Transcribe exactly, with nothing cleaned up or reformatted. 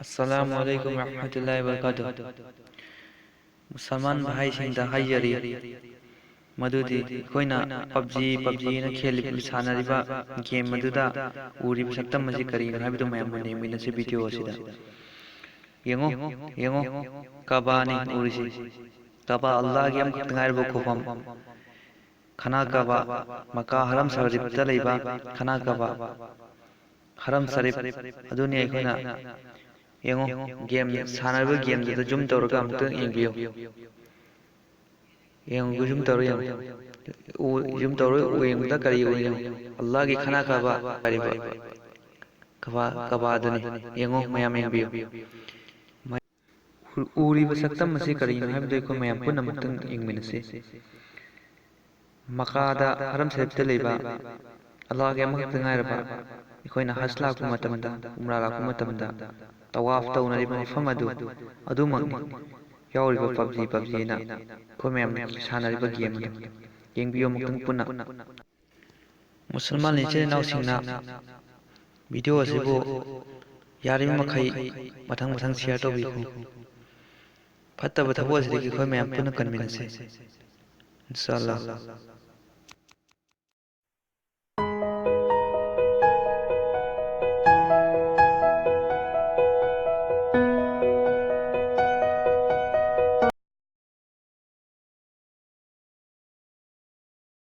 ꯑꯁꯂꯥꯃꯨ ꯑꯂꯩꯀꯨꯝ ꯋꯔꯍꯃꯇꯨꯜꯂꯥꯍꯤ ꯋꯕꯔꯀꯥꯇꯨꯍ꯫ ꯃꯨꯁꯜꯃꯥꯟ ꯚꯥꯏꯁꯤꯡꯗ ꯍꯥꯏꯖꯔꯤ, ꯃꯗꯨꯗꯤ ꯑꯩꯈꯣꯏꯅ ꯄꯞꯖꯤ, ꯄꯞꯖꯤꯅ ꯈꯦꯜꯂꯤꯕ, ꯁꯥꯟꯅꯔꯤꯕ ꯒꯦꯝ ꯑꯗꯨꯗ ꯎꯔꯤꯕ ꯁꯛꯇꯝ ꯑꯁꯤ ꯀꯔꯤꯅꯣ ꯍꯥꯏꯕꯗꯨ ꯃꯌꯥꯝ ꯃꯨꯟꯅ ꯌꯦꯡꯃꯤꯟꯅꯁꯤ ꯚꯤꯗꯤꯑꯣ ꯑꯁꯤꯗ꯫ ꯌꯦꯡꯉꯨ, ꯌꯦꯡꯉꯨ, ꯀꯕꯥꯅꯤ ꯎꯔꯤꯁꯤ꯫ ꯀꯕꯥ, ꯑꯜꯂꯥꯍꯒꯤ ꯑꯃꯈꯛꯇ ꯉꯥꯏꯔꯕ ꯈꯨꯕꯝ꯫ ꯈꯅꯥ ꯀꯕꯥ, ꯃꯀꯥ ꯍꯔꯝ ꯁꯔꯤꯐꯇ ꯂꯩꯕ ꯈꯅꯥ ꯀꯕꯥ, ꯍꯔꯝ ꯁꯔꯤꯐ ꯑꯗꯨꯅꯤ ꯑꯩꯈꯣꯏꯅ꯫ ꯌꯦꯡꯉꯨ, ꯒꯦꯝ ꯁꯥꯟꯅꯔꯤꯕ ꯒꯦꯝꯗꯨꯗ ꯖꯨꯝ ꯇꯧꯔꯒ ꯑꯃꯨꯛꯇꯪ ꯌꯦꯡꯕꯤꯌꯨ꯫ ꯌꯦꯡꯉꯨ, ꯖꯨꯝ ꯇꯧꯔ ꯌꯦꯡꯉꯨ꯫ ꯎ, ꯖꯨꯝ ꯇꯧꯔ ꯎ ꯌꯦꯡꯕꯗ ꯀꯔꯤ ꯎ ꯌꯦꯡꯉꯨ? ꯑꯜꯂꯥꯍꯒꯤ ꯈꯅꯥ ꯀꯕꯥ ꯍꯥꯏꯔꯤꯕ ꯀꯕꯥ, ꯀꯕꯥ ꯑꯗꯨꯅꯤ꯫ ꯌꯦꯡꯉꯨ, ꯃꯌꯥꯝ ꯌꯦꯡꯕꯤꯌꯨ꯫ ꯎ-, ꯎꯔꯤꯕ ꯁꯛꯇꯝ ꯑꯁꯤ ꯀꯔꯤꯅꯣ ꯍꯥꯏꯕꯗꯨ ꯑꯩꯈꯣꯏ ꯃꯌꯥꯝ ꯄꯨꯟꯅ ꯑꯃꯨꯛꯇꯪ ꯌꯦꯡꯃꯤꯟꯅꯁꯤ꯫ ꯃꯀꯥꯗ, ꯍꯔꯝ ꯁꯔꯤꯐꯇ ꯂꯩꯕ ꯑꯜꯂꯥꯍꯒꯤ ꯑꯃꯈꯛꯇ ꯉꯥꯏꯔꯕ, ꯑꯩꯈꯣꯏꯅ ꯍꯖ ꯂꯥꯛꯄ ꯃꯇꯝꯗ, ꯎꯝꯔꯥ ꯂꯥꯛꯄ ꯃꯇꯝꯗ ꯇꯋꯥꯐ ꯇꯧꯅꯔꯤꯕ ꯃꯐꯝ ꯑꯗꯨ, ꯑꯗꯨꯃꯛꯅꯤ꯫ ꯌꯥꯎꯔꯤꯕ ꯄꯞꯖꯤ, ꯄꯞꯖꯤꯅ ꯑꯩꯈꯣꯏ ꯃꯌꯥꯝ ꯁꯥꯟꯅꯔꯤꯕ ꯒꯦꯝ ꯑꯗꯨ꯫ ꯌꯦꯡꯕꯤꯌꯨ ꯑꯃꯨꯛꯇꯪ ꯄꯨꯟꯅ꯫ ꯃꯨꯁꯜꯃꯥꯟ ꯏꯆꯤꯜ ꯏꯅꯥꯎꯁꯤꯡꯅ ꯚꯤꯗꯤꯑꯣ ꯑꯁꯤꯕꯨ ꯌꯥꯔꯤꯕ ꯃꯈꯩ ꯃꯊꯪ ꯃꯊꯪ ꯁꯤꯌꯥꯔ ꯇꯧꯕꯤꯈꯣ꯫ ꯐꯠꯇꯕ ꯊꯕꯛ ꯑꯁꯤꯗꯒꯤ ꯑꯩꯈꯣꯏ ꯃꯌꯥꯝ ꯄꯨꯟꯅ ꯀꯟꯃꯤꯟꯅꯁꯤ꯫ ꯏꯟꯁꯥ ꯑꯜꯂꯥꯍ꯫